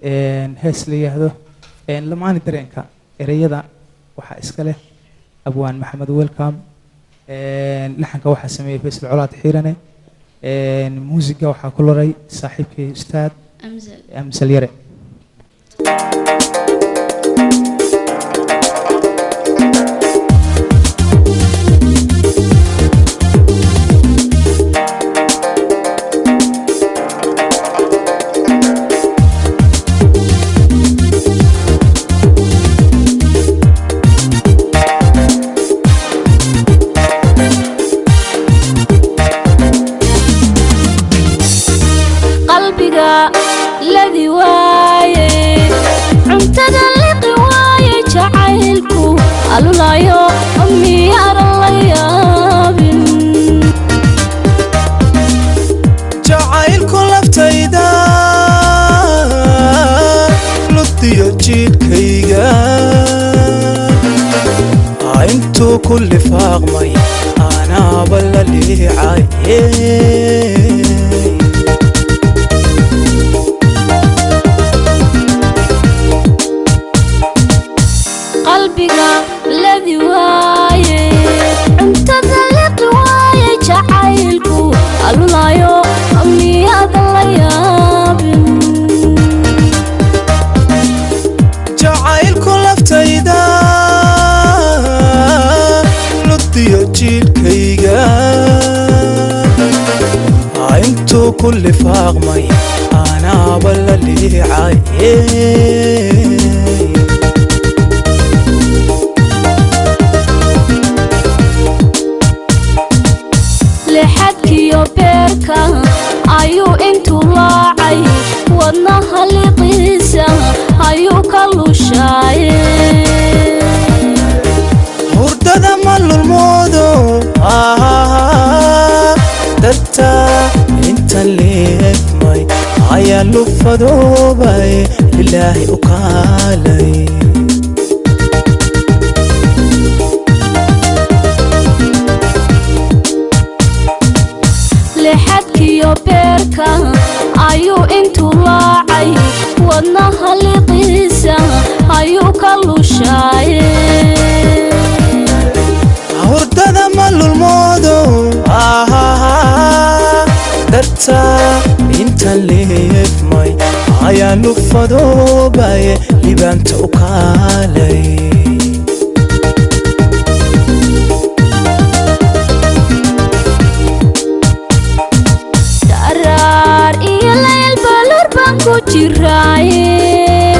Hees la yidhaahdo Lamaani Dareenka. Ereyada waxaa iska leh abwaan Maxamed Welcome, laxanka waxaa sameeyey Faysal Colaad Xiirane, muusiga waxaa ku loray saaxiibkay ustaad Amsal. Amsal Yare. Qalbiga ladi waaye, cuntada liqi waaye, jacaylku alulayo miyaadan la yaabin? Jacaylku laftayda ludiyo jidhkayga intuu ku lifaaqmay anaaba la liicaye. Qalbiga ladi waaye, cuntada liqi waaye, jacaylku alulayo miyaadan la yaabin? Jacaylku laftayda ludiyo jidhkayga intuu ku lifaaqmay anaaba la liicaye. Lixadkiyo beerka ayuu intuu laacay, wadnaha liqiisa ayuu ka lushaaye. Hurdada ma lulmoodo dartaa inta leefmay ayaa lufadoobay lilaahi u kaalay. Lixadkiyo beerka ayuu intuu laacay, wadnaha liqiisa ayuu ka lushaaye. Hurdada ma lulmoodo dartaa inta leefmay ayaa lufadoobay libaanta u kaalay. Daraar iyo layl balur baan ku jiraaye,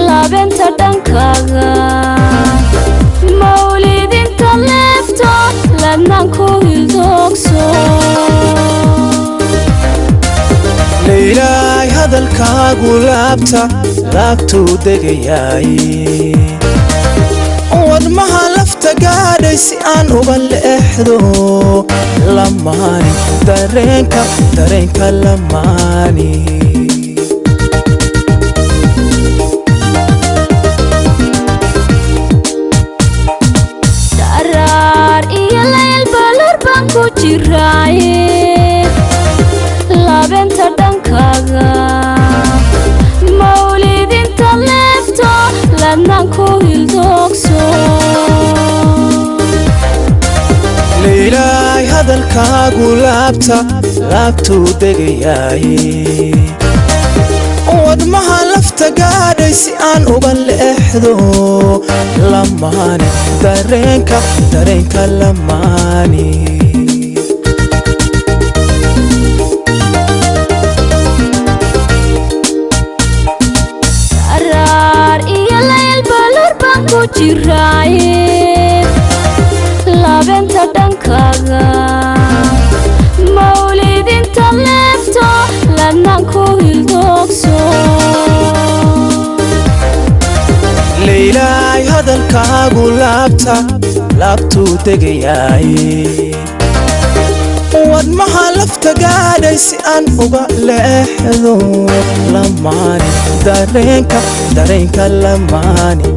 laabenta dhankaaga mawlidinta leefto ladnaan ku hildoogso. Laylaay, hadalkaagu laabta laabtuu degayaay, wadmaha lafta gaadhay si aan uga leexdo lamaani dareenka, dareenka lamaani. Daraar iyo layl balur baan ku jiraaye, laabenta dhankaaga mawlidinta leefto ladnaan ku hildoogso. Laylaay, hadalkaagu laabta laabtuu degayaay, wadmaha lafta gaadhay si aan uga leexdo lamaani dareenka, dareenka lamaani. Daraar iyo layl balur baan ku jiraaye, laabenta dhankaaga mawlidinta leefto ladnaan ku hildoogso. Laylaay, hadalkaagu laabta laabtuu degayaay, wadmaha lafta gaadhay si aan uga leexdo lamaani dareenka, dareenka lamaani.